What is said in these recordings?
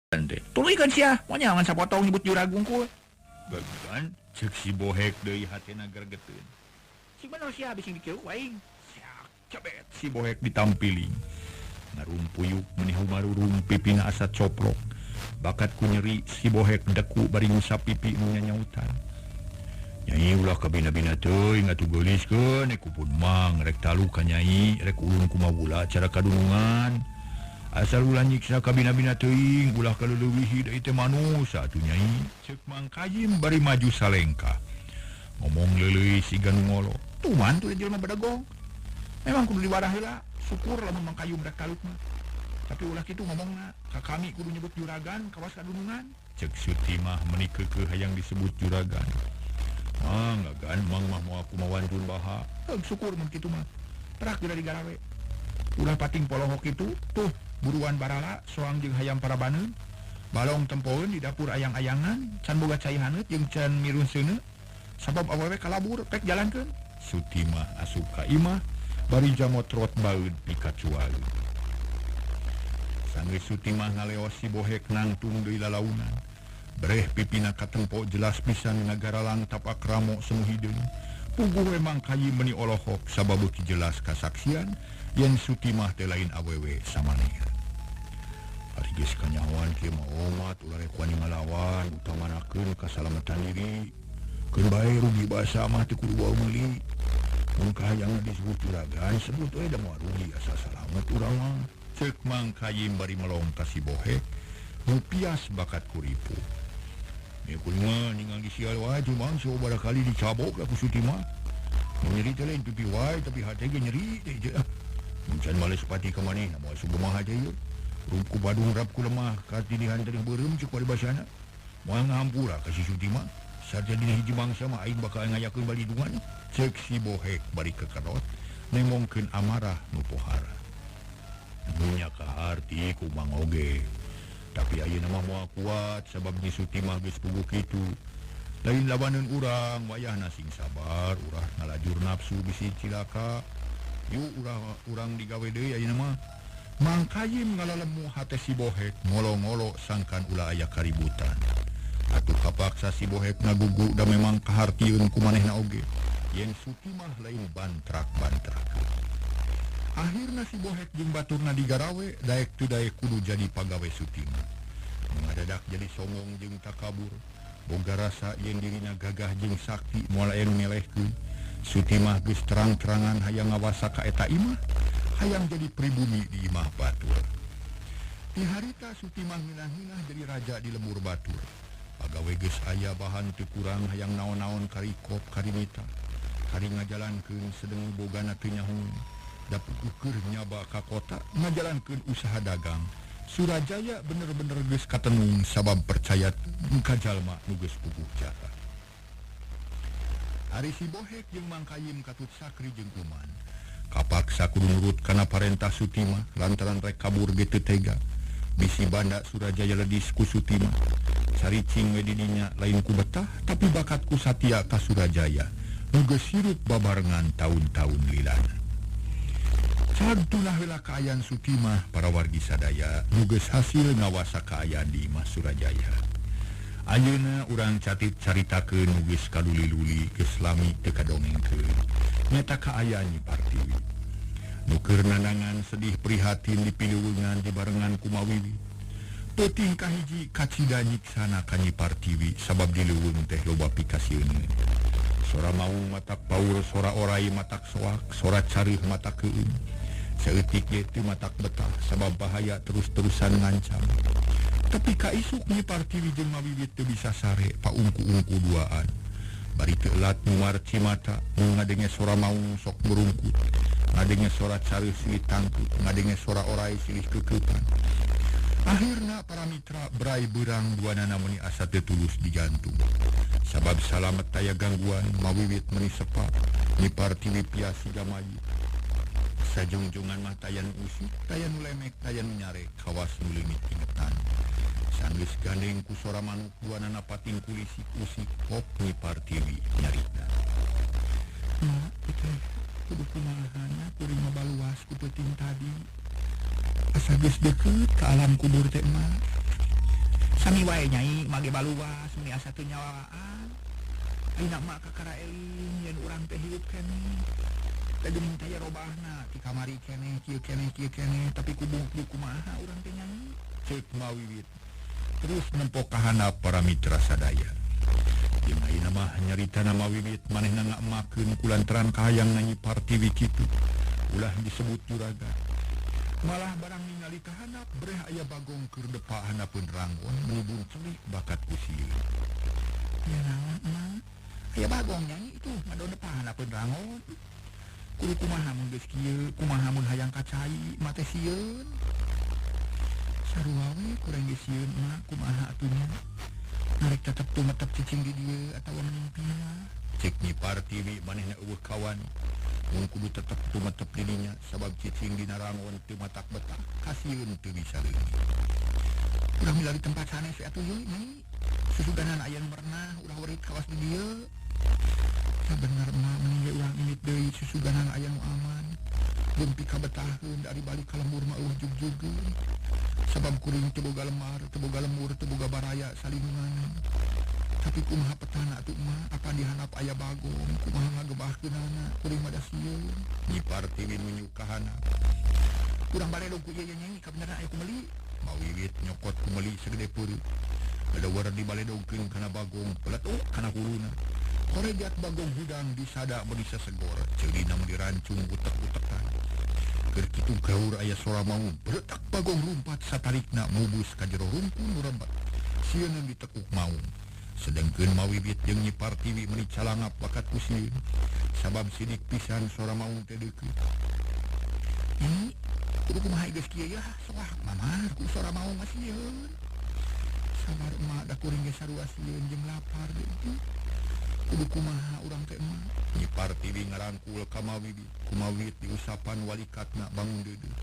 Teh. Tuluykeun sia, moal ngan sapotong nyebut jurag wungkul. Bagan ceuk si Bohek deui hatena gregeteun. Sing bener sia bisi dikiruk ku aing. Siak cebet si Bohek ditampiling. Ngarumpuyuk meni humarurung pipina asa coplok. Bakat ku nyeri si Bohek deku bari ngusap pipi nu nyanyautan. Nyai ulah kabina-bina teuing atuh geuliskeun ku pun mang rek talu ka nyai rek ulun kumawula cara kadunungan. Asal ulah nyiksa kabina-bina teuing ulah kaleulewihi da ieu teh manusa atuh nyai. Ceuk Mang Kayim bari maju salengkah. Ngomong leuleuy siga nu ngolo. Tuman tuh jelema bedegong. Memang kudu diwarah heula, syukur lamun Mang Kayim rek taluk mah. Tapi ulah kitu ngomongna, ka kami kudu nyebut juragan kawas kadunungan. Ceuk Sutimah meuni keukeuh hayang disebut juragan. Mang gagan mang mah moal kumawantun baha. Heug syukur mun kitu mah. Perak geura digarawe. Ulah pating polohok kitu, tuh buruan barala soang jeung hayam parabaneun. Balong tempoeun di dapur ayang-ayangan, can boga cai haneut jeung can mirun seuneu. Sabab awewe kalabur pek jalankeun. Sutimah asup ka imah bari jamotrot baeud pikacualeun. Sanggeus Sutimah ngaleos si Bohek nangtung deui lalaunan. Breh pipina katempo jelas pisan ngagaralang tapak ramo semu hideung. Puguh we Mang Kayim meuni olohok sabab beuki jelas kasaksian yen Sutimah teh lain awewe samanehna. Ari geus kanyahoan kieu mah omat ulah rek wani ngalawan utamanakeun kasalamatan diri. Keun bae rugi basa mah teu kudu bau meuli. Mun kahayang disebut juragan sebut we da moal rugi asa salamet urang mah. Ceuk Mang Kayim bari melong ka si Bohek nu pias bakat kuripu. Kuring mah ningali sial wae cuma sabaraha kali dicabok ku Sutimah. Nyeri teh lain pipi wae tapi hate ge nyeri teh je. Mun can males pati ka manehna moal sugumaha teh ieu. Rup ku Badung rap ku lemah katinihan teh beureum ceuk paribasana. Moal ngahampura ka si Sutimah. Sarta dina hiji mangsa mah aing bakal ngayakeun balidungan. Ceuk si Bohek bari kekerot nemongkeun amarah nu pohara. Nya kaharti ku Mang oge. Tapi ayeuna mah moal kuat sabab Nyi Sutimah geus puguh kitu. Lain lawaneun urang wayahna sing sabar, urah ngalajur nafsu bisi cilaka. Yuk urang urang digawe deui ayeuna mah. Mang Kayim ngalalemu hate si Bohek ngolo-ngolo sangkan ulah aya kaributan. Atuh kapaksa si Bohek ngagugu da memang kahartieun ku manehna oge. Yen Sutimah lain bantrak-bantrak. Akhirna si Bohek jeung baturna digarawe daek teu daek kudu jadi pagawe Sutimah. Ngadadak jadi songong jeung takabur. Boga rasa yen dirina gagah jeung sakti moal aya nu ngelehkeun. Sutimah geus terang-terangan hayang ngawasa ka eta imah, hayang jadi pribumi di imah batur. Ti harita Sutimah nginah-nginah jadi raja di lembur batur. Pagawe geus aya bahan teu kurang hayang naon-naon karikop karimita. Kari ngajalankeun sedeng bogana teu nyaho. Dapet ukur nyaba ka kota ngajalankeun usaha dagang. Surajaya bener-bener geus katenung sabab percaya ka jalma nu geus puguh jahat. Ari si Bohek jeung Mang Kayim katut sakri jeung kuman. Kapaksa kudu nurut kana parentah Sutimah lantaran rek kabur ge teu tega. Bisi banda Surajaya ledis ku Sutimah. Caricing we di dinya lain ku betah tapi bakat ku satia ka Surajaya. Nu geus hirup babarengan taun-taun lilana. Sagtulah heula kaayaan Sutimah para wargi sadaya nu geus hasil ngawasa kaayaan di imah Surajaya. Ayeuna urang catit caritakeun nu geus kaduli-luli geus lami teu kadongengkeun. Nyata kaayaan Nyi Partiwi. Nu keur nanangan sedih prihatin dipileuweungan dibarengan ku Mawiwi. Peuting kahiji kacida nyiksana ka Nyi Partiwi sabab di leuweung teh loba pikasieun. Sora maung matak paur, sora orai matak soak, sora careuh matak keueum. Saeutik ge teu matak betah sabab bahaya terus-terusan ngancam. Tapi ka isuk Nyi Partiwi jeung Mawiwit teu bisa sare paungku-ungku duaan. Bari teu elat muar cimata, nu ngadenge sora maung sok merungkut, ngadenge sora careuh silih tangkut, ngadenge sora orai silih kekeupan. Akhirna para mitra berai beurang duanana meuni asa teu tulus di jantung. Sabab salamet taya gangguan, Mawiwit meuni sepat, Nyi Partiwi pias siga mayit. Sajungjungan mah taya nu usuk, taya nu lemek, taya nu nyarek, kawas nu leungit ingetan. Sanggeus gandeng ku sora manuk duanana pating kulisik usik hok Nyi Partiwi nyarita. Ma, teh kudu kumahana kuring mabaluas ku peuting tadi. Asa geus deukeut ka alam kubur teh mah. Sami wae nyai mage baluas meni asa teu nyawaan. Ayeuna mah kakara eling yen urang teh hirup keneh. Teh geuning teh robahna ti kamari keneh kieu keneh kieu keneh tapi kudu kumaha urang teh nyai. Ceuk Mawiwit. Terus nempok kahanap para mitra sadaya. Jeung ayeuna mah nyaritana Mawiwit manehna ngamakeun kulantaran kahayang Nyi Partiwi kitu. Ulah disebut juragan. Malah barang ningali kahanap breh aya bagong keur depa handapeun ranggon mubun celik bakat ku sieun. Ya naon mah? Aya bagong nyai itu ngadon depa handapeun ranggon. Kudu kumaha mun geus kieu, kumaha mun hayang ka cai mah teh sieun. Sarua we kurang geus sieun mah kumaha atuh nya. Narek tetep tumetep cicing di dieu atawa mimpi. Cek Nyi Partiwi manehna eueuh kawan. Mun kudu tetep tumetep di dinya sabab cicing dina rangon teu matak betah kasieun teu bisa leungit. Urang milari tempat sanes atuh yeuh nyai. Susuganan aya nu merenah ulah werit kawas di dieu. Sabener mah mending ge urang indit deui susuganan aya nu aman. Jeung pikabetaheun dari balik ka lembur mah eueuh jugjugeun. Sabab kuring teu boga lemar, teu boga lembur, teu boga baraya salindungan. Tapi kumaha petana atuh mah apa dihandap aya bagong, kumaha ngagebahkeunana, kuring mah da sieun. Nyi Partiwi nu kahanap. Urang baledog ku ieu nyai kabeneran aya kumeli. Mawiwit nyokot kumeli sagede peureuh. Badawar dibaledogkeun kana bagong, peletuk kana huluna. Korejat bagong hudang disada meuni sasegor, ceulina meuni rancung utek-utekan. Keur kitu gaur aya sora maung, beretak bagong lumpat satarikna mubus ka jero rungkun nu rembat. Sieun ditekuk maung. Sedengkeun Mawiwit jeung Nyi Partiwi meuni calangap bakat ku sieun. Sabab sidik pisan sora maung teh deukeut. Nyi, kudu kumaha geus kieu yah, soah mamar ku sora maung mah sieun. Sabar emak da kuring ge sarua sieun jeung lapar deui. Kudu kumaha urang teh emak. Nyi Partiwi ngarangkul ka Mawiwit, kumawit diusapan walikatna bangun deudeuh.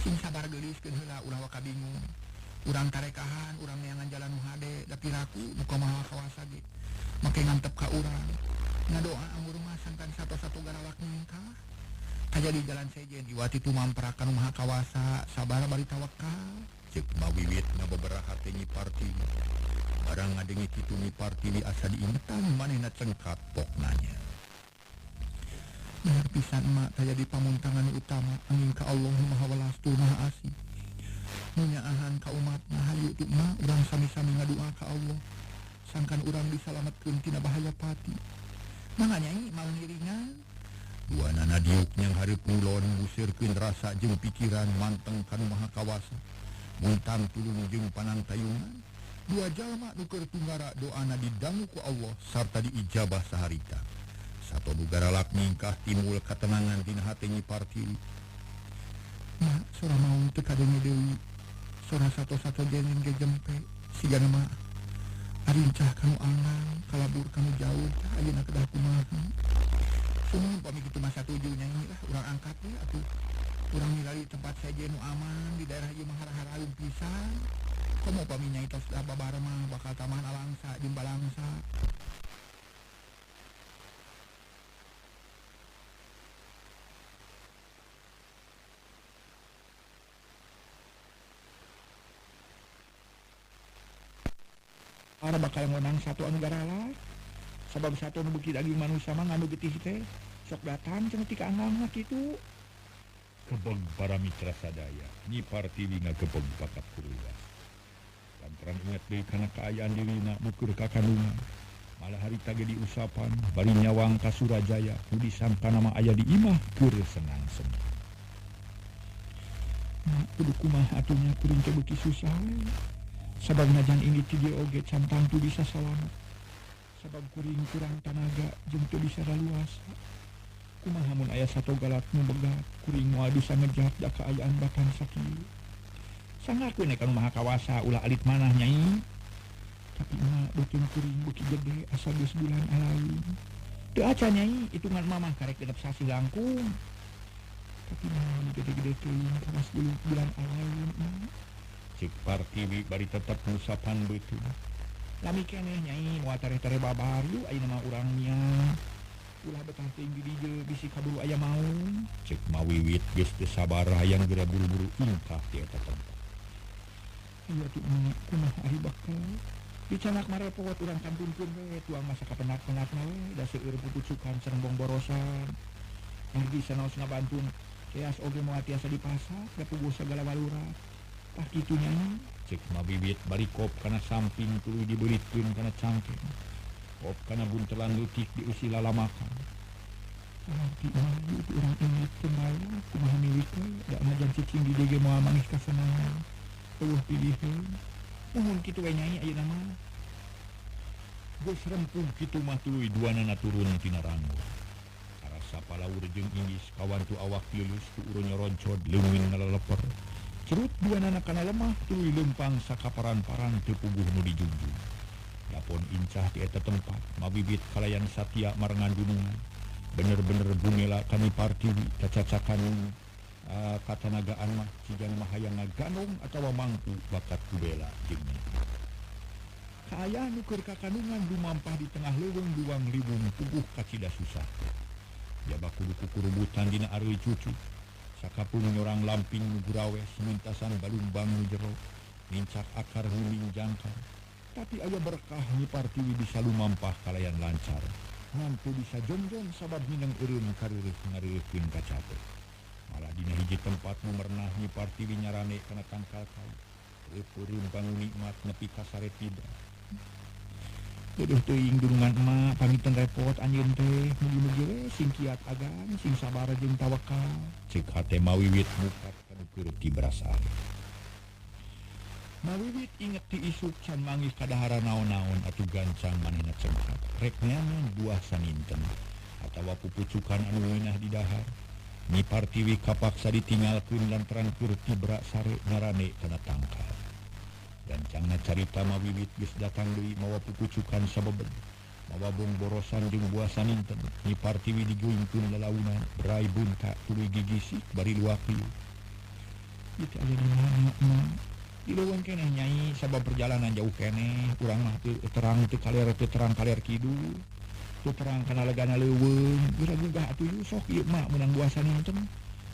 Sing sabar geuliskeun heula ulah waka bingung. Urang tarekahan, urang neangan jalan nu hade, da piraku nu kumaha kawasa ge. Make ngantep ka urang. Ngadoa anggur mah sangkan satu-satu garalak ningkah. Kajadi jalan sejen iwati tumamprak ka nu maha kawasa, sabar bari tawakal. Ceuk Mawiwit ngababaraha teh Nyi Partiwi. Barang ngadengi kitu Nyi Partiwi asa diingetan manehna cengkat poknanya. Bener pisan emak tajadi pamuntangan utama angin ka Allah nu Maha Welas tur Maha Asih. Nu nyaahan ka umatna hayu tu emak urang sami-sami ngadua ka Allah. Sangkan urang disalametkeun tina bahaya pati. Mangga nyai mau ngiringan. Duanana diuk nyang hareup ngulon ngusirkeun rasa jeung pikiran manteng ka nu Maha Kawasa. Muntang tulung jeung panangtayungan. Dua jalma nu keur tunggara doana didangu ku Allah sarta diijabah saharita. Sato nu garalak ningkah timbul katenangan dina hate Nyi Partiwi. Mak, sora maung teu kadenge deui. Sora sato-sato jenen ge jempe. Sigana mah arincah kanu angang, kalabur kanu jauh, ayeuna kedah kumaha. Sumuhun pami kitu mah satuju nyai lah urang angkat we atuh. Urang milari tempat sejen nu aman di daerah ieu mah hara-haraeun pisan. Komo pami nyai tos da babar mah bakal tamahan alangsa jeung balangsa. Para bakal menang satu anu garalak. Sabab satu anu beuki daging manusia mah nganu getih teh sok datang cenah ti ka angangna kitu. Kebeg para mitra sadaya, Nyi Partiwi ngagebeg bakat kurulas. Lantaran inget deui kana kaayaan dirina nu keur kakandungan. Malah harita ge diusapan bari nyawang ka Surajaya nu disangkana mah aya di imah keur senang-senang. Nah, kudu kumaha atuh nya kuring teh beuki susah we. Sabab najan ini ti dieu oge can tangtu bisa salamet. Sabab kuring kurang tanaga jeung teu bisa laluasa. Kumaha mun aya sato galak nu begat, kuring moal bisa ngejat da kaayaan batan sakieu. Sangakeun ka nu Maha Kawasa ulah alit manah nyai. Tapi mah beuteung kuring beuki gede asa geus bulan alain. Teu acan nyai, hitungan mamah karek genep sasih langkung. Tapi mah nu gede-gede teuing kawas bulan alain mah. Cek Partiwi bari tetep ngusapan beuteung. Lami keneh nyai moal tere-tere babar yuk ayeuna mah urang nya. Ulah betah teuing di dieu bisi kaburu aya maung. Cek Mawiwit geus teu sabar hayang geura buru-buru ingkah ti eta tempat. Iya tuh emak kumaha ari bakal. Dicanak marepot urang kantunkeun we tuang masa kapenak-penakna we da seueur pupucukan sareng bongborosan. Energi sanaos ngabantun keas oge moal tiasa dipasak da puguh sagala walurat. Tah kitu nya cek Mawiwit bari kop kana samping tuluy dibeuritkeun kana cangkeng. Kop kana buntelan leutik dieusi lalamakan. Nanti mah itu urang inget kembali kumaha milik we da najan cicing di DG moal manggih kasenangan. Eueuh piliheun. Nuhun kitu we nyai ayeuna mah. Geus rempug kitu mah tuluy duanana turun tina ranggo. Karasa palaur jeung inggis kawantu awak leuleus tu urang nyoroncod leungin ngaleleper. Cerut duanana kana lemah tuluy leumpang sakaparan-paran teu puguh nu dijunjung. Yapon incah di eta tempat Mawiwit kalayan satia marengan dunungan. Bener-bener bungela kami Partiwi cacacakan katanagaan mah cigan mah hayang ngagandong atawa mangku bakat kubela jeung kaayaan nu keur kakandungan lumampah di tengah leuweung luang liwung puguh kacida susah. Jaba kudu kukurubutan dina areuy cucu. Sakapung nyorang lamping nu gurawes mintasan balumbang nu jero nincak akar huling jangkar. Tapi aya berkah Nyi Partiwi bisa lumampah kalayan lancar. Ngantu bisa jongjon sabab mineng eureun kareureut ngareureutkeun kacape. Malah dina hiji tempat nu merenah Nyi Partiwi nyarane kana tangkal kai. Leupeureup bangun nikmat nepi ka sare tibra. Duh teuing dunungan emak pamiten repot anjeun teh mugi-mugi we sing kiat agan sing sabar jeung tawakal. Cek hate Mawiwit mukat kanu keur tibra sare. Mawiwit inget ti isuk can manggih kadahara naon-naon atuh gancang manehna cengkat. Rek neangan buah saninten atawa pupucukan anu ngeunah di dahar. Nyi Partiwi kapaksa ditinggalkeun lantaran keur tibra sare nyarane kana tangkal. Gancangna carita Mawiwit geus datang deui mawa pupucukan sabebed, mawa bongborosan jeung buah saninten. Nyi Partiwi digeungkeun lalaunan, berai bunta tuluy gigisik bari luak lieu. Ieu teh aya di mana emak? Di leuweung keneh nyai sabab perjalanan jauh keneh, urang mah teu terang teu kaler teu terang kaler kidul. Teu terang kana legana leuweung, geura gugah atuh yeuh sok ieu mah meunang buah saninten.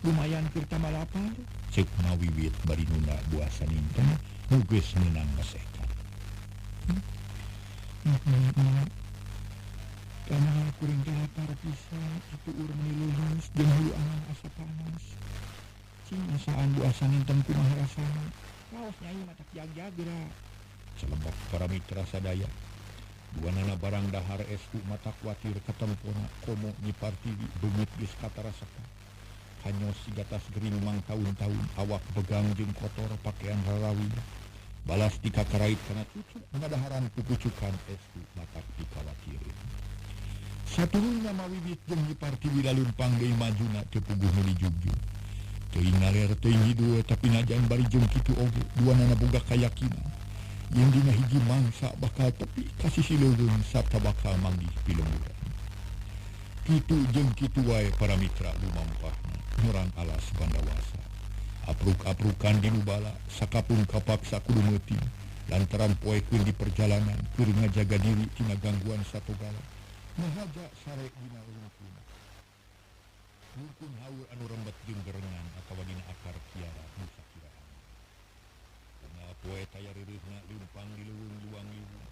Lumayan keur tambah lapar. Ceuk Mawiwit bari nunda buah saninten nu geus meunang mesekan. Kana kuring teh lapar pisan, atuh urang meuni leuleus jeung hulu angan asa panas. Cing asaan buah saninten kumaha rasana? Raos nyai matak jag-jag geura. Celebak para mitra sadaya. Duanana barang dahar estu mata kuatir katempona komo Nyi Partiwi beungit geus katarasaka. Hanyos sigatas gering mang taun-taun awak begang jeung kotor pakaian rarawi. Balas dikakarait kana cucu ngadaharan pupucukan estu matak dikawatireun. Saturunna Mawiwit jeung Nyi Partiwi lalumpang deui majuna teu puguh nu dijugjug. Teuing ngaler teuing hidup tapi najan bari jeung kitu oge duanana boga kayakinan yen dina hiji mangsa bakal tepi ka sisi leuweung sarta bakal manggih pilemburan. Kitu jeung kitu wae para mitra lumampahna nyurang alas Bandawasa. Apruk-aprukan di nubala sakapung kapaksa kudu meuting lantaran poekeun di perjalanan keur ngajaga diri tina gangguan satogala. Ngahaja sare dina rungkun. Rungkun haur anu rembet jeung gerengan atawa dina akar kiara nu sakiraan. Unggal poe taya reureuhna leumpang di leuweung luang liwung.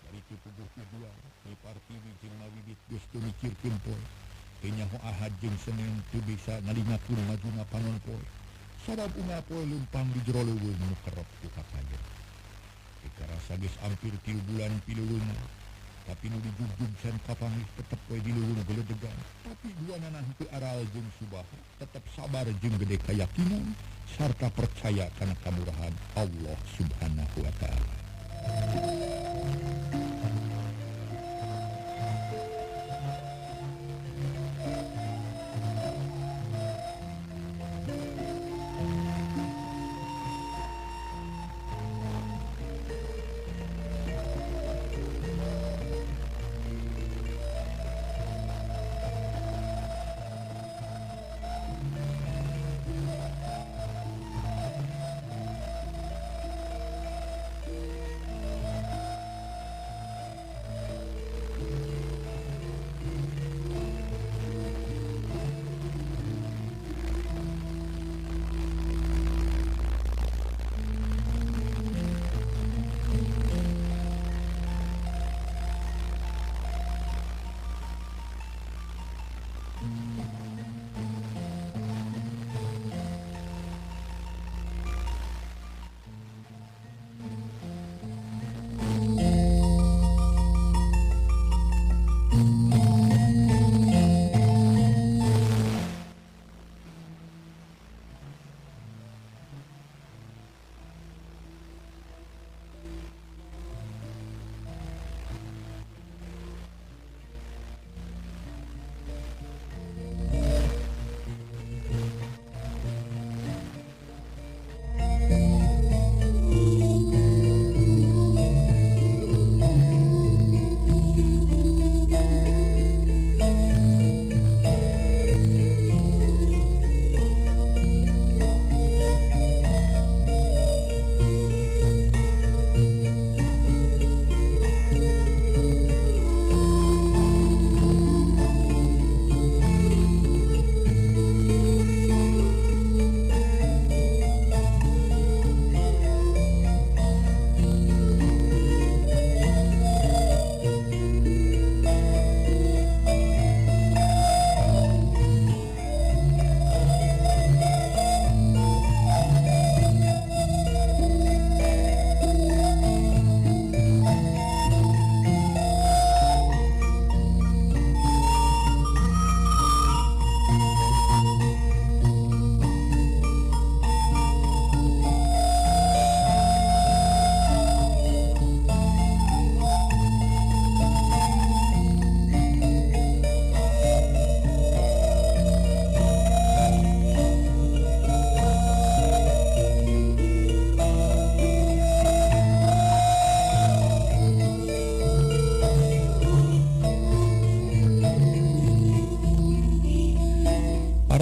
Dari teu puguh tujuan Nyi Partiwi jeung Mawiwit geus teu mikirkeun poe. Teu nyaho Ahad jeung Senin teu bisa ngalingakeun majuna panon poe. Sabab unggal poe leumpang di jero leuweung nu kerep ku kakajen. Teu karasa geus ampir 3 bulan pileuweungna. Tapi nu dijugjug can kapanggih tetep we di leuweung geledegan. Tapi duanana henteu aral jeung subaha, tetep sabar jeung gede kayakinan sarta percaya kana kamurahan Allah Subhanahu wa taala.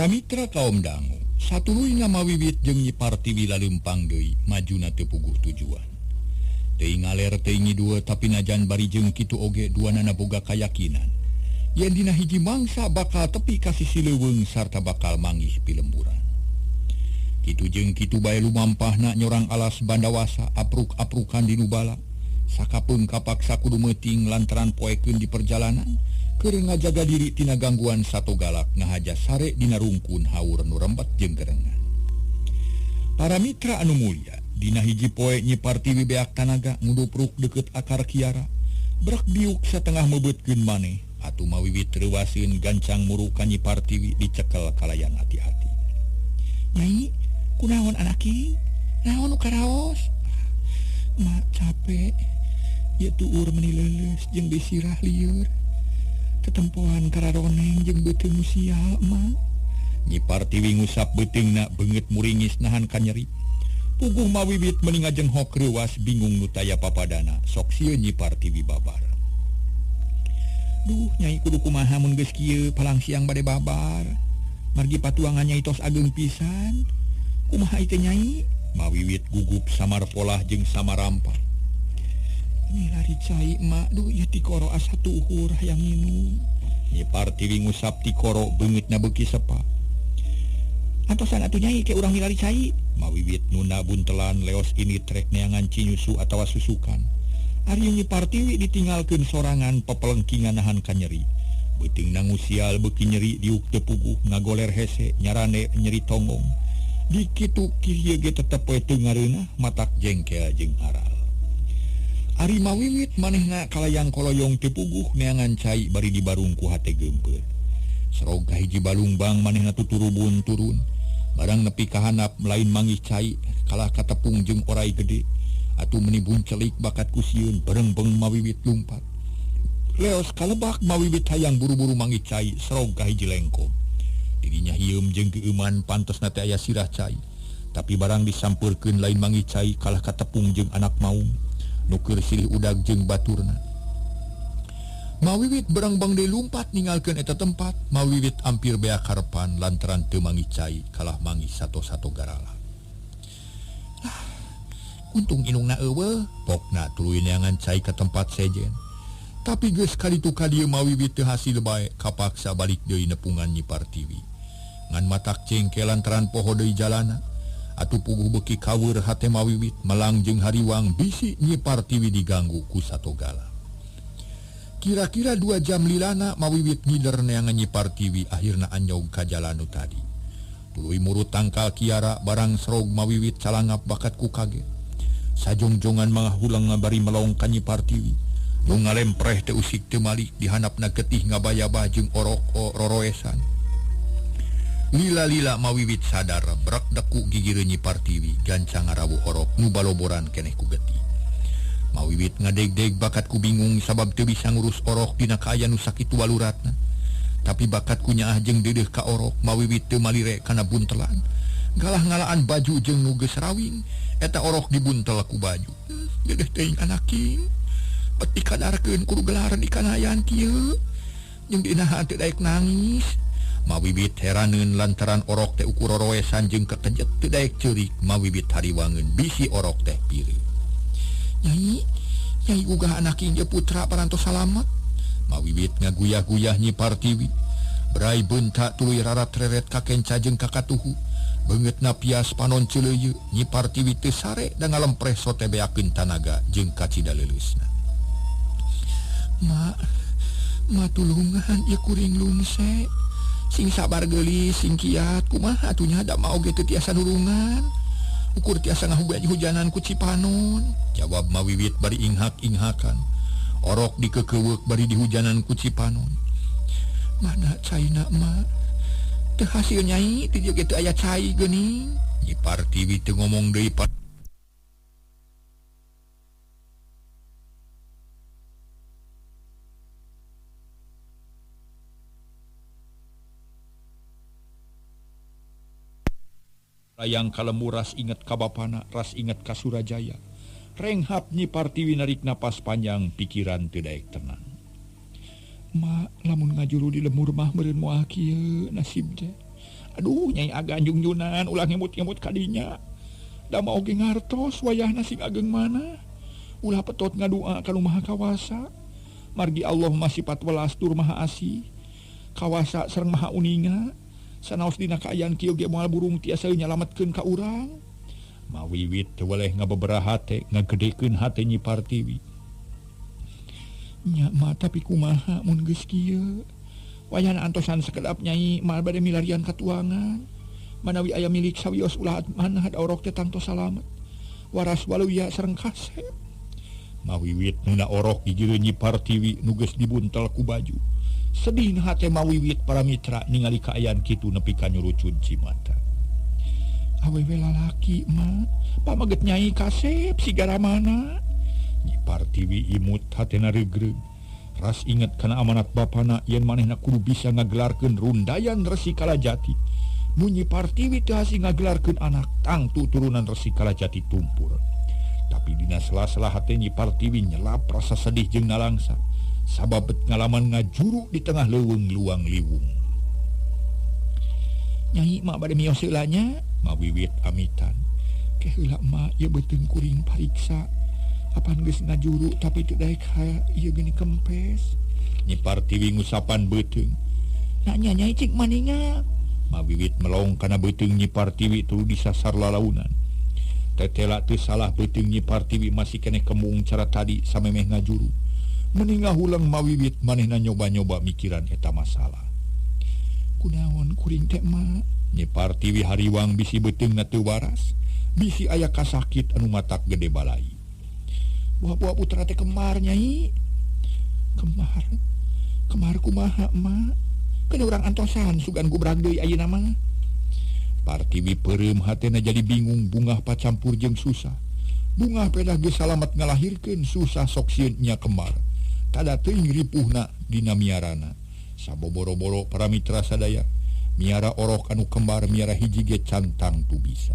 Para mitra kaum dangu, satuluyna mawiwit jeung Nyi Partiwi lalempang deui majuna teu puguh tujuan. Teuing ngaler teuing ngidul tapi najan bari jeung kitu oge duanana boga kayakinan. Yen dina hiji mangsa bakal tepi ka sisi leuweung sarta bakal manggih pilemburan. Kitu jeung kitu bae lumampahna nyorang alas Bandawasa apruk-aprukan di nu bala. Sakapeung kapaksa kudu meuting lantaran poekeun di perjalanan. Keur ngajaga diri tina gangguan sato galak ngahaja sare dina rungkun haur nu rembet jeung gerengan. Para mitra anu mulia, dina hiji poe Nyi Partiwi beak tanaga ngudupruk deukeut akar kiara. Brek diuk satengah mebeutkeun maneh, atuh mawiwit reuwaseun gancang muru ka Nyi Partiwi dicekel kalayan hati-hati. Nyai, kunaon anaki? Naon nu karaos? Mak capek. Ieu tuur meuni leuleus jeung disirah lieur. Tetempoan kararoneng jeung beuteung sial, Mak. Nyi Partiwi ngusap beuteungna beungeut muringis nahan kanyeri. Puguh mawiwit meuni ngajenghok reuwas bingung nu taya papadana, sok sieun Nyi Partiwi babar. Duh, Nyai kudu kumaha mun geus kieu palang siang bade babar. Margi patuangan Nyai tos ageung pisan. Kumaha ieu teh Nyai? Mawiwit gugup samar polah jeung samarampah. Milari cai, Mak. Duh, ieu tikoro asa tuhur hayang nginum. Nyi Partiwi ngusap tikoro beungeutna beuki sepa. Antosan atuh Nyai ke urang milari cai. Mawiwit nuna buntelan leos ini trek neangan cinyusu atawa susukan. Ari Nyi Partiwi ditinggalkeun sorangan pepelengkingan nahan kanyeri. Beuteungna ngusial beuki nyeri diuk teu puguh ngagoler hese nyarane nyeri tonggong. Dikitu kieu ge tetep we teu ngareunah matak jengkel jeung aral. Ari mawiwit manehna kalayang koloyong teu puguh neangan cai bari dibarung ku hate geumpeur. Serog ka hiji balungbang manehna tuturubun turun. Barang nepi ka handap lain manggih cai kalah katepung jeung orai gede. Atuh meuni buncelik bakat ku sieun berengbeng mawiwit lumpat. Leos kalebak mawiwit hayang buru-buru manggih cai serog ka hiji lengkong. Dirinya hieum jeung geueuman pantesna teh aya sirah cai. Tapi barang disampeurkeun lain manggih cai kalah katepung jeung anak maung. Nuker silih udag jeung baturna. Mawiwit berengbeng deui lumpat ninggalkeun eta tempat, mawiwit ampir beak harepan lantaran teu manggih cai kalah manggih sato-sato garala. Ah, untung indungna eueuh, pokna tuluy neangan cai ka tempat sejen. Tapi geus kaditu ka dieu mawiwit teu hasil bae, kapaksa balik deui nepungan Nyi Partiwi. Ngan matak cengke lantaran poho deui jalana. Atuh puguh beuki kaweur hate mawiwit melang jeung hariwang bisi Nyi Partiwi diganggu ku satogala. Kira-kira 2 jam lilana mawiwit ngider neangan Nyi Partiwi akhirna anyog ka jalan nu tadi. Tuluy murut tangkal kiara barang serog mawiwit calangap bakat ku kaget. Sajongjongan mangahulang bari melong ka Nyi Partiwi. Nu ngalempreh teu usik teu malik dihandapna getih ngabayabah jeung orok roroesan. Lila-lila mawiwit sadar brek deku gigireun Nyi Partiwi gancang ngarawuh orok nu baloboran keneh ku getih. Mawiwit ngadeg-deg bakat ku bingung sabab teu bisa ngurus orok dina kaayaan nu sakitu waluratna. Tapi bakat ku nyaah jeung deudeuh ka orok mawiwit teu malire kana buntelan. Galah ngalaan baju jeung nu geus rawing eta orok dibuntel ku baju. Deudeuh teuing anaking. Bet dikadarkeun kudu gelaran dikanayan kieu. Jeung dinaha teu daek nangis. Mawiwit heraneun lantaran orok teh ukur roroesan jeung kekejet teu daek ceurik mawiwit hariwangeun bisi orok teh pireut. Nyai, Nyai gugah anak ieu putra parantos salamet. Mawiwit ngaguyah-guyah Nyi Partiwi. Brai bentak tuluy rarat-reret ka kenca jeung ka katuhu. Beungeutna pias panon ceuleuyeu Nyi Partiwi teu sare da ngalempreh sote beakeun tanaga jeung kacida leuleusna. Mak, ma tulungan ieu kuring lungse. Sing sabar geulis, sing kiat, kumaha atuh nya da mah oge teu tiasa nulungan. Ukur tiasa ngahujan-hujanan ku Cipanon. Jawab mawiwit bari inghak-inghakan. Orok dikekeuweuk bari dihujanan ku Cipanon. Mana caina mak? Teu hasil Nyai, teu dieu ge teu aya cai geuning. Nyi Partiwi teu ngomong deui. Layang kalemu ras inget ka bapana, ras inget ka Surajaya. Renghap Nyi Partiwi narik napas panjang, pikiran teu daek tenang. Ma, lamun ngajuru di lemur mah meureun moal kieu nasib teh. Aduh Nyai Aga junjunan ulah ngemut-ngemut kadinya. Da mah oge ngartos wayahna sing ageng mana. Ulah petot ngadua ka nu Maha Kawasa. Margi Allah mah sifat welas tur Maha Asih. Kawasa sareng Maha Uninga. Sanaos dina kaayaan kieu ge moal burung tiasa nyalametkeun ka urang. Mawiwit teu weleh ngabebera hate, ngagedekeun hate Nyi Partiwi. Nya mah tapi kumaha mun geus kieu. Wayahna antosan sakedap Nyai mal bade milarian katuangan. Manawi aya milik sawios ulah manah da orok teh tangtos salamet. Waras waluya sareng kasep. Mawiwit nuna orok gigireun Nyi Partiwi nu geus dibuntel ku baju. Sedih hate mawiwit para mitra ningali kaayaan kitu nepi ka nyurucun cimata. Awewe lalaki mah pamaget Nyai kasep sigara mana. Nyi Partiwi imut hatena reugreug. Ras inget kana amanat bapana yen manehna kudu bisa ngagelarkeun rundayan Resi Kalajati. Mun Nyi Partiwi teu hasi ngagelarkeun anak, tangtu turunan Resi Kalajati tumpur. Tapi dina sela-sela hate Nyi Partiwi nyelap rasa sedih jeung nalangsa. Sabab ngalaman ngajuru di tengah leuweung luang liwung. Nyai mah bade mios heula nya, mawiwit amitan. Ke heula mah ieu beuteung kuring pariksa. Apan geus ngajuru tapi teu daek ieu geuning kempes. Nyi Partiwi ngusapan beuteung. Nanya Nyai cik maninga. Mawiwit melong kana beuteung Nyi Partiwi tuluy disasar lalaunan. Tetela teu salah beuteung Nyi Partiwi masih keneh kembung cara tadi samemeh ngajuru. Meninga huleng mawiwit manehna nyoba-nyoba mikiran eta masalah. Kunaon kuring teh mah? Nyi Partiwi hariwang bisi beuteungna teu waras, bisi aya kasakit anu matak gede balai. Buah-buah putra teh kemar Nyai. Kemar. Kemar kumaha mah? Keun urang antosan sugan gubrag deui ayeuna mah. Partiwi peureum hatena jadi bingung bungah pacampur jeung susah. Bungah pedah geus salamet ngalahirkeun susah sok sieun nya kemar. Tada teuing ripuhna dina miarana. Saboboro-boro para mitra sadaya, miara orok anu kembar miara hiji ge cantang tu bisa.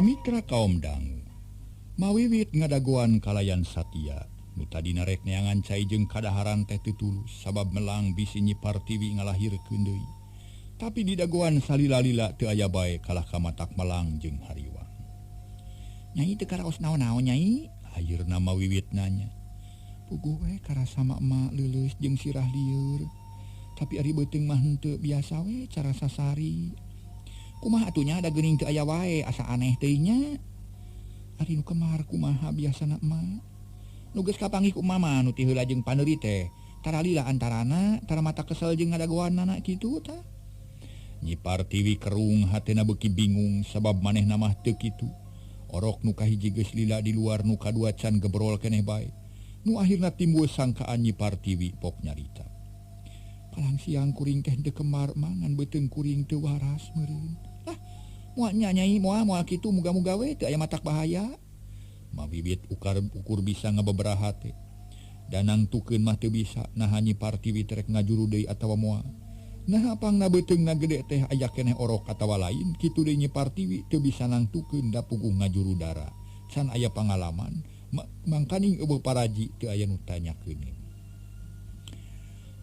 Paramitra kaum dangu mawiwit ngadagoan kalayan Satya nu tadina rek neangan cai jeung kadaharan teh teu tulus sabab melang bisi Nyi Partiwi ngalahirkeun deui. Tapi didagoan salila-lila teu aya bae kalah ka matak melang jeung hariwang. Nyai teu karaos naon-naon nyai? Ayeuna mawiwit nanya. Puguh we karasa mak leuleus jeung sirah lieur. Tapi ari beuteung mah henteu biasa we cara sasari. Kumaha atuh nya da geuning teu aya wae asa aneh teuing nya. Ari nu kemar kumaha biasana emak. Nu geus kapanggih ku mama nu ti heula jeung paneuri teh. Tara lila antarana, tara mata kesel jeung ngadagoanana kitu tah. Nyi Partiwi kerung hatena beuki bingung sabab manehna mah teu kitu. Orok nu kahiji geus lila di luar nu kadua can gebrol keneh bae. Nu akhirna timbul sangkaan Nyi Partiwi pok nyarita. Palang siang kuring teh teu kemar mangan beuteung kuring teu waras meureun. Lah, moal nya nyai moal moal kitu muga-muga we teu aya matak bahaya. Mabibit ukar ukur bisa ngabeberaha teh. Danang tukeun mah teu bisa naha Nyi Partiwi terek ngajuru deui atawa moal. Naha pangna beuteungna gede teh aya keneh orok atawa lain kitu deui Nyi Partiwi teu bisa nangtukeun da puguh ngajuru dara. Can aya pangalaman mangkaning eueuh paraji teu aya nu tanyakeun.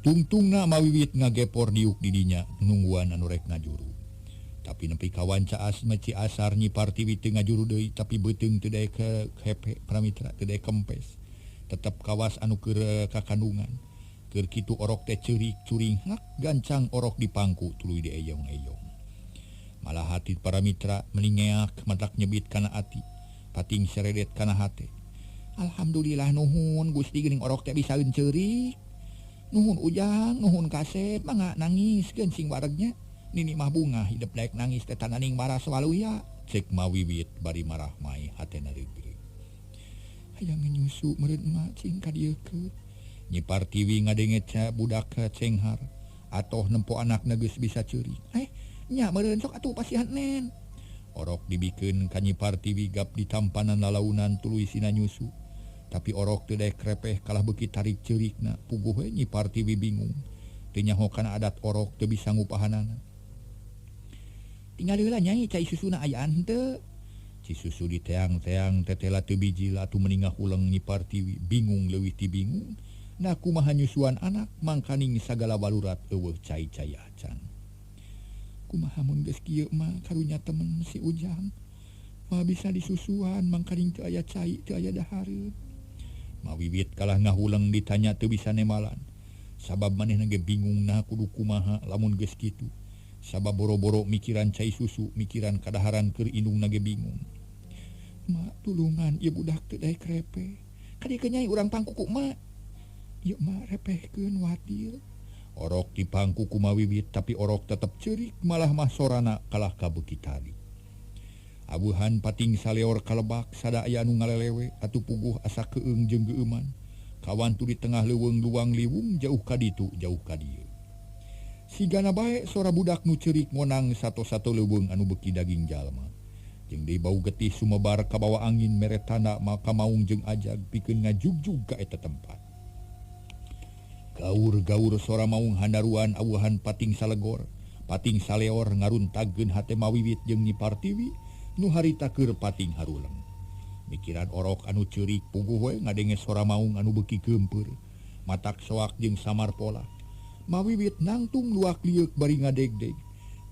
Tungtungna mawiwit ngagepor diuk di dinya nungguan anu rek ngajuru. Tapi nepi ka wanca meci asar Nyi Partiwi teu ngajuru deui tapi beuteung teu daek hepe pramitra teu daek kempes. Tetep kawas anu keur kakandungan. Keur kitu orok teh ceurik curing hak gancang orok dipangku tuluy dieyong-eyong. Malah hati para mitra meningeak matak nyebit kana ati, pating seredet kana hate. Alhamdulillah nuhun Gusti geuning orok teh bisa ceurik. Nuhun Ujang, nuhun Kasep, mangga nangiskeun sing waregnya. Nini mah bunga hidup daek nangis teh tananing waras waluya. Cek mawiwit bari marah mai hatena reugreug. Hayang nyusu meureun emak cing ka dieu keun. Nyi Partiwi ngadenge budak cenghar atoh nempo anakna geus bisa ceurik. Nya meureun sok atuh pasihan nen. Orok dibikeun ka Nyi Partiwi gap ditampanan lalaunan tuluy sina nyusu. Tapi orok teu daek repeh kalah beuki tarik ceurikna. Puguh we Nyi Partiwi bingung. Teu nyaho kana adat orok teu bisa ngupahanana. Tinggal heula nyai cai susuna ayaan henteu. Ci susu diteang-teang tetela teu bijil atuh meningah huleng Nyi Partiwi bingung leuwih ti bingung. Nah kumaha nyusuan anak mangkaning sagala balurat eueuh cai-cai acan. Kumaha mun geus kieu mah karunya temen si Ujang. Mah bisa disusuan mangkaning teu aya cai teu aya dahareun. Mawiwit kalah ngahuleng ditanya teu bisa nemalan. Sabab manehna ge bingung nah kudu kumaha lamun geus kitu. Sabab boro-boro mikiran cai susu, mikiran kadaharan keur indungna ge bingung. Ma tulungan ieu budak teu daek repe. Kadieu nyai urang pangku ku emak. Ieu mah repehkeun watil. Orok dipangku ku mawiwit tapi orok tetep ceurik malah mah sorana kalah ka beuki tarik. Abuhan pating saleor kalebak sada aya anu ngalelewe atuh puguh asa keung jeung geueuman. Kawantu di tengah leuweung luang liwung jauh ka ditu jauh ka dieu. Sigana bae sora budak nu ceurik ngonang sato-sato leuweung anu beuki daging jalma. Jeung deui bau getih sumebar kabawa angin mere tanda maka maung jeung ajag pikeun ngajugjug ka eta tempat. Gaur-gaur sora maung handaruan awuhan pating salegor, pating saleor ngaruntagkeun hate mawiwit jeung Nyi Partiwi nu harita keur pating haruleng. Mikiran orok anu ceurik puguh we ngadenge sora maung anu beuki geumpeur, matak soak jeung samar pola. Mawiwit nangtung luak lieuk bari ngadegdeg.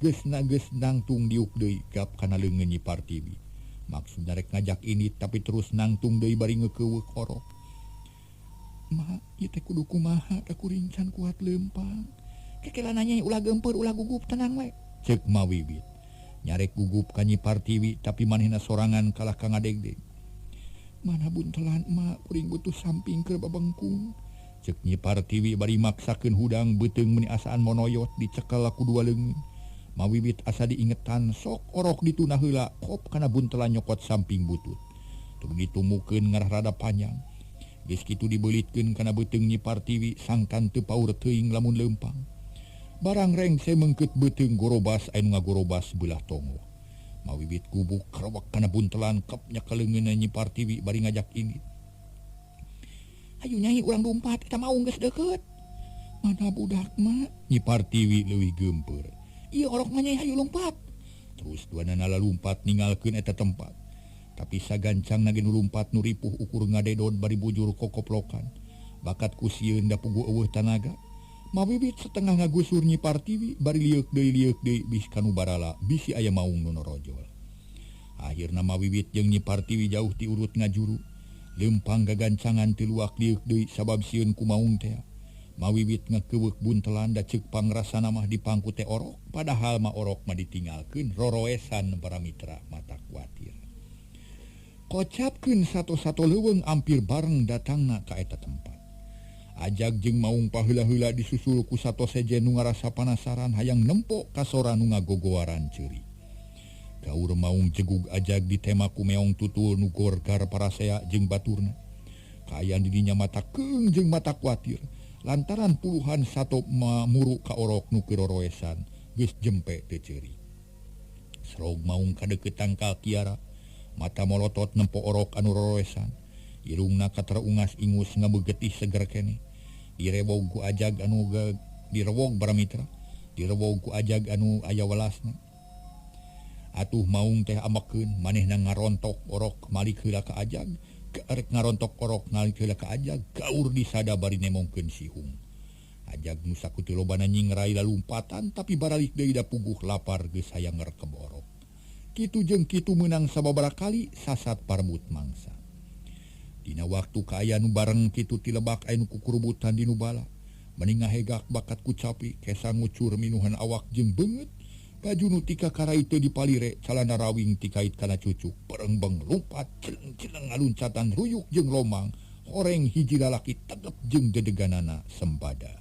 Geus na geus nangtung diuk deui gap kana leungeun Nyi Partiwi. Maksudna rek ngajak ini tapi terus nangtung deui bari ngeukeuk orok. Ma, ieu teh kudu kumaha da kuring can kuat leumpang. Kekelana nyai ulah geumpeur ulah gugup tenang we. Ceuk mawiwit. Nyarek gugup ka Nyi Partiwi tapi manehna sorangan kalah ka ngadegdeg. Mana buntelan emak kuring butuh samping keur babengkung. Ceuk Nyi Partiwi bari maksakeun hudang beuteung meuni asaan monoyot dicekel ku dua leungeun. Mawiwit asa diingetan sok orok dituna heula kop kana buntelan nyokot samping butut. Tur ditumukeun ngarah rada panjang. Geus kitu dibeulitkeun kana beuteung Nyi Partiwi sangkan teu paur teuing lamun leumpang. Barang rengse mengkeut beuteung gorobas anu ngagorobas beulah tongoh. Mawiwit gubuk kerewek kana buntelan kep nyekel leungeunna Nyi Partiwi bari ngajak indit. Hayu nyai urang lumpat eta maung geus deukeut. Mana budak mah? Nyi Partiwi leuwih geumpeur. Ieu orok mah nyai hayu lumpat. Terus duanana lalumpat ninggalkeun eta tempat. Tapi sagancang nage nu lumpat nu ripuh ukur ngadedod bari bujur kokoplokan. Bakat ku sieun da puguh eueuh tanaga. Mawiwit setengah ngagusur Nyi Partiwi bari lieuk deui bis kanu barala bisi aya maung nu norojol. Akhirna mawiwit jeung Nyi Partiwi jauh ti urut ngajuru. Lempang gagancangan teu luak lieuk deui sabab sieun ku maung teh. Mawiwit ngakeuweuk buntelan da ceuk pangrasana mah dipangku teh orok, padahal mah orok mah ditinggalkeun roroesan para mitra mata kuatir. Kocapkeun sato-sato leuweung ampir bareng datangna ka eta tempat. Ajag jeung maung paheula-heula disusul ku sato sejen nu ngarasa panasaran hayang nempo ka sora nu ngagogoaran ceurik. Gaur maung jegug ajag ditema ku meong tutul nu gorgar parasea jeung baturna. Kaayaan didinya mata keung jeung mata kuatir lantaran puluhan sato muru ka orok nu keur roroesan geus jempe teu ceurik. Serog maung kadeukeut tangkal kiara, mata molotot nempo orok anu roroesan. Irungna katara ungas ingus ngabegetih seger keneh. Direwog ku ajag anu direwog para mitra, direwog ku ajag anu aya welasna. Atuh maung teh amakeun manehna ngarontok orok malik heula ka ajag, arek ngarontok orok malik heula ka ajag, gaur disada bari nemongkeun sihung. Ajag nu sakutu lobana nyingrai lalumpatan tapi baralik deui da puguh lapar geus hayang ngerkeb orok. Kitu jeung kitu meunang sababaraha kali sasat parbut mangsa. Dina waktu kaaya nu bareng kitu tilebak aya nu kukurubutan di nu bala. Meni ngahegak bakat ku capi, kesa ngucur minuhan awak jeung beungeut. Baju nu tika karai teu dipalire, calana rawing tikait kana cucuk. Perengbeng lumpat, celeng-celeng ngaluncatan ruyuk jeung lomang. Horeng hiji lalaki tegep jeung dedeganana sembada.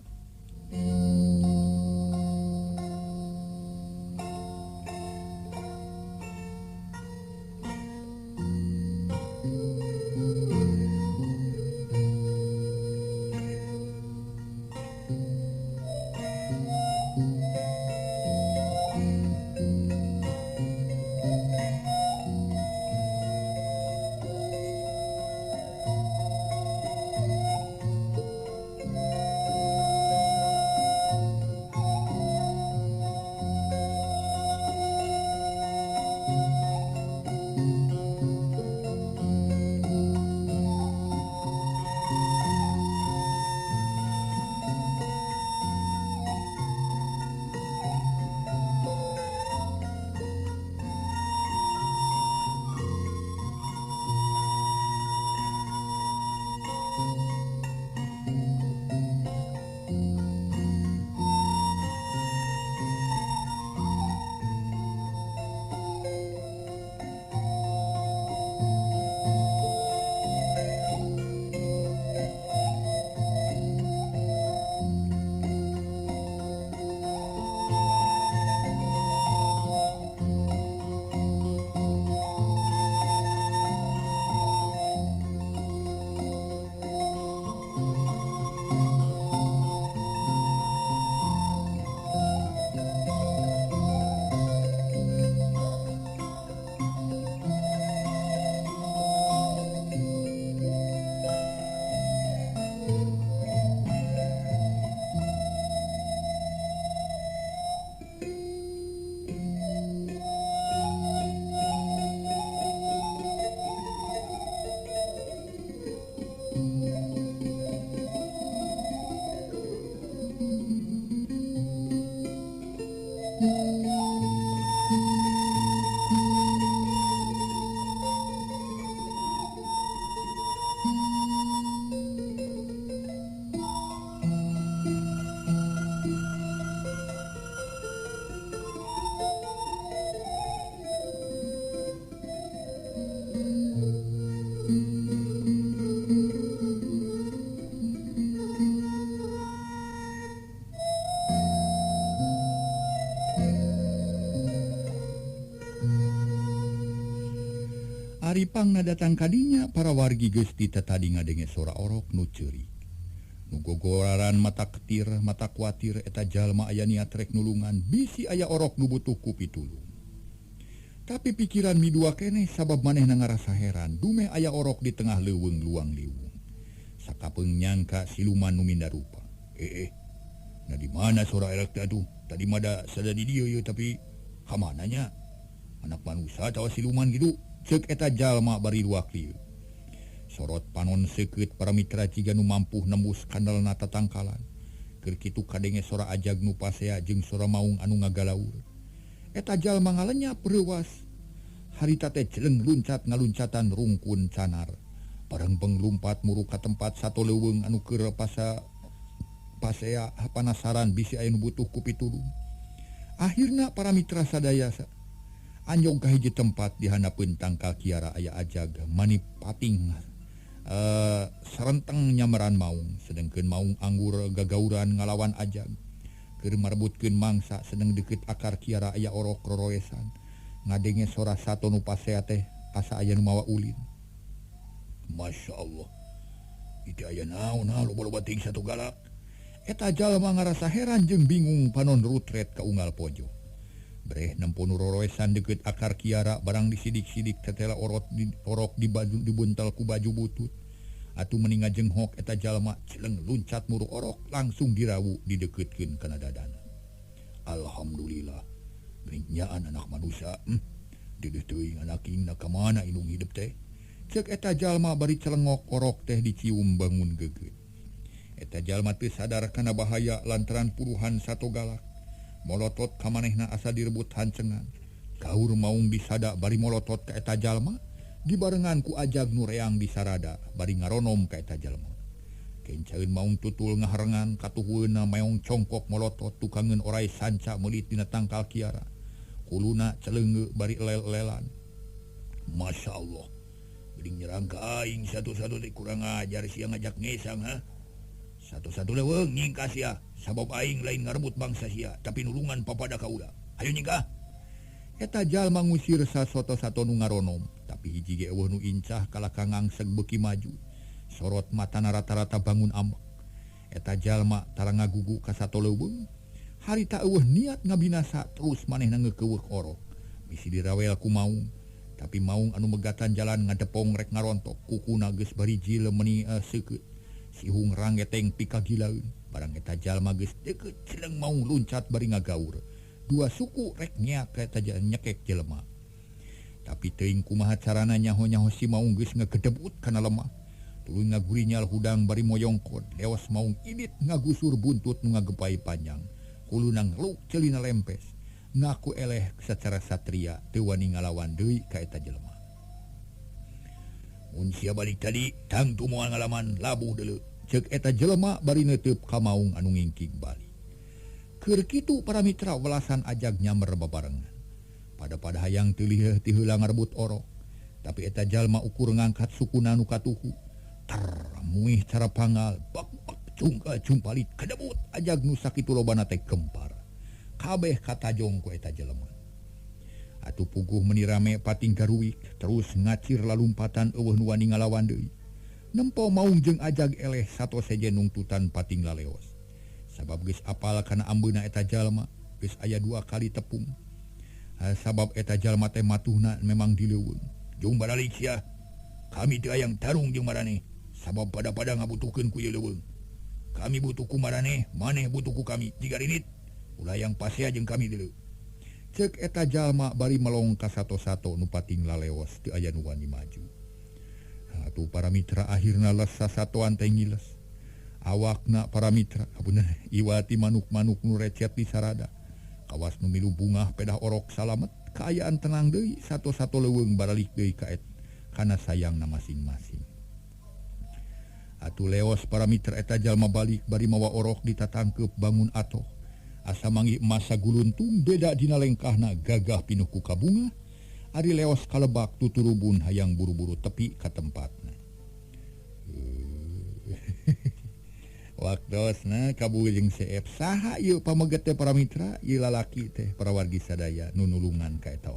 Aripangna datang kadinya para wargi geus tadi ngadenge sora orok nu ceurik. Nu gogoraran mata ketir, mata kuatir eta jalma aya niat rek nulungan, bisi aya orok nu butuh ku pitulung. Tapi pikiran midua keneh sabab manehna ngarasa heran, dumeh aya orok di tengah leuweung luang liwung. Sakapeung nyangka siluman nu minda rupa. Nah di mana sora elek teh atuh? Tadi mah da sada di dieu ye tapi ka mananya? Anak manusia atawa siluman gitu. Ceuk eta jalma bari luak lieu. Sorot panon seukeut para mitra jiga nu mampuh nembus kandalna tatangkalan. Keur kitu kadenge sora ajag nu pasea jeung sora maung anu ngagalaur. Eta jalma ngalenyap reuwas. Harita teh jeleng luncat ngaluncatan rungkun canar. Bareng lumpat muru ka tempat sato leuweung anu keur pasea panasaran bisi aya nu butuh ku pitulung. Akhirna para mitra sadaya anjong ka hiji tempat di handapeun tangkal kiara aya ajag mani pating sarenteng nyamaran maung, sedengkeun maung anggur gagauran ngalawan ajag keur marebutkeun mangsa. Sedeng deukeut akar kiara aya orok roroesan ngadenge sora sato nu pasea teh asa aya nu mawa ulin. Masya Allah, itu aya naon loba-loba teuing satu galak. Eta jalma ngarasa heran jeung bingung panon rutret ka unggal pojok. Breh nempo nu roroesan deukeut akar kiara barang disidik-sidik tetela orok di baju dibuntel ku baju butut. Atuh meni ngajenghok eta jalma celeng luncat muru orok langsung dirawu didekeutkeun kana dadana. Alhamdulillah, nyaan anak manusia, deudeuh teuing anak ing ka mana indung hidup teh. Ceuk eta jalma bari celengok orok teh dicium bangun gegeut. Eta jalma teu sadar kana bahaya lantaran puruhan sato galak. Molotot ka manehna asa direbut hancengan. Kaur maung disada bari molotot ka eta jalma, dibarengan ku ajag nu reang disarada bari ngaronom ka eta jalma. Kencaeun maung tutul ngaharengan katuhueuna meong congkok molotot tukangeun orai sanca meulit dina tangkal kiara. Huluna celeungeu bari lel-lelan. Masya Allah, geuning nyerang ka aing satu-satu teh kurang ajar sia ngajak ngesang ha. Satu-satu leuweung nyingkah sia, sabab aing lain ngarebut bangsa sia, tapi nulungan papada kaula. Hayu nyingkah. Eta jalma ngusir sasoto-sato nu ngaronom, tapi hiji ge eueuh nu incah kalaka ngangseg beuki maju. Sorot matana rata-rata bangun ambek. Eta jalma tara ngagugu ka sato leuweung. Harita eueuh niat ngabinasa terus manehna ngeukeureuh orok. Bisi dirawel ku maung, tapi maung anu megatan jalan ngadepong rek ngarontok, kukuna geus barijil meuni seukeut. Sihung rangeteng pikagilaeun. Barang eta jalma geus deukeut celeng maung luncat bari ngagaur. Dua suku rek nyeak ka eta nyekek jelema. Tapi teuing kumaha carana nyaho-nyaho si maung geus ngagedebut kana lemah. Tuluy ngagurinyal hudang bari moyongkod. Leos maung idit ngagusur buntut nu ngagepai panjang. Huluna ngeluk celina lempes. Ngaku eleh secara satria teu wani ngalawan deui ka eta jelema. Mun sia balik tadi tangtu moal ngalaman labuh deuleu. Ceuk eta jelema bari neuteub ka maung anu ngingking balik. Keur kitu para mitra welasan ajag nyamber babarengan. Pada-pada hayang teu liheuh ti heula ngarebut orok. Tapi eta jalma ukur ngangkat sukuna nu katuhu. Ter muih cara pangal bak-bak cungka cumpalit kedebut ajag nu sakitu lobana teh gempar. Kabeh katajong ku eta jelema. Atuh puguh meuni rame pating garuwik terus ngacir lalumpatan eueuh nu wani ngalawan deui. Nempo maung jeung ajag eleh sato sejen nungtutan pating laleos. Sabab geus apal kana ambeuna eta jalma, geus aya dua kali tepung. Sabab eta jalma teh matuhna memang di leuweung. Jung baralik sia. Kami teu hayang tarung jeung maraneh, sabab pada-pada ngabutuhkeun ku ieu leuweung. Kami butuh ku maraneh, maneh butuh ku kami. Jiga rinit, ulah yang pasea jeung kami deuleu. Ceuk eta jalma bari melong ka sato-sato nu pating laleos teu aya nu wani maju. Atuh para mitra akhirna les sasatoan teh ngiles. Awakna para mitra apunten iwati manuk-manuk nu recet di sarada. Kawas nu milu bungah pedah orok salamet, kaayaan tenang deui sato-sato leuweung baralik deui ka kana sayangna masing-masing. Atuh leos para mitra eta jalma balik bari mawa orok ditatangkeup bangun atoh. Asa manggih emas saguluntung beda dina lengkahna gagah pinuh ku kabunga. Ari leos kalebak tuturubun hayang buru-buru tepi ka tempatna. Waktosna kabul jeung seep saha ieu pameget teh para mitra, ieu lalaki teh para wargi sadaya nu nulungan ka eta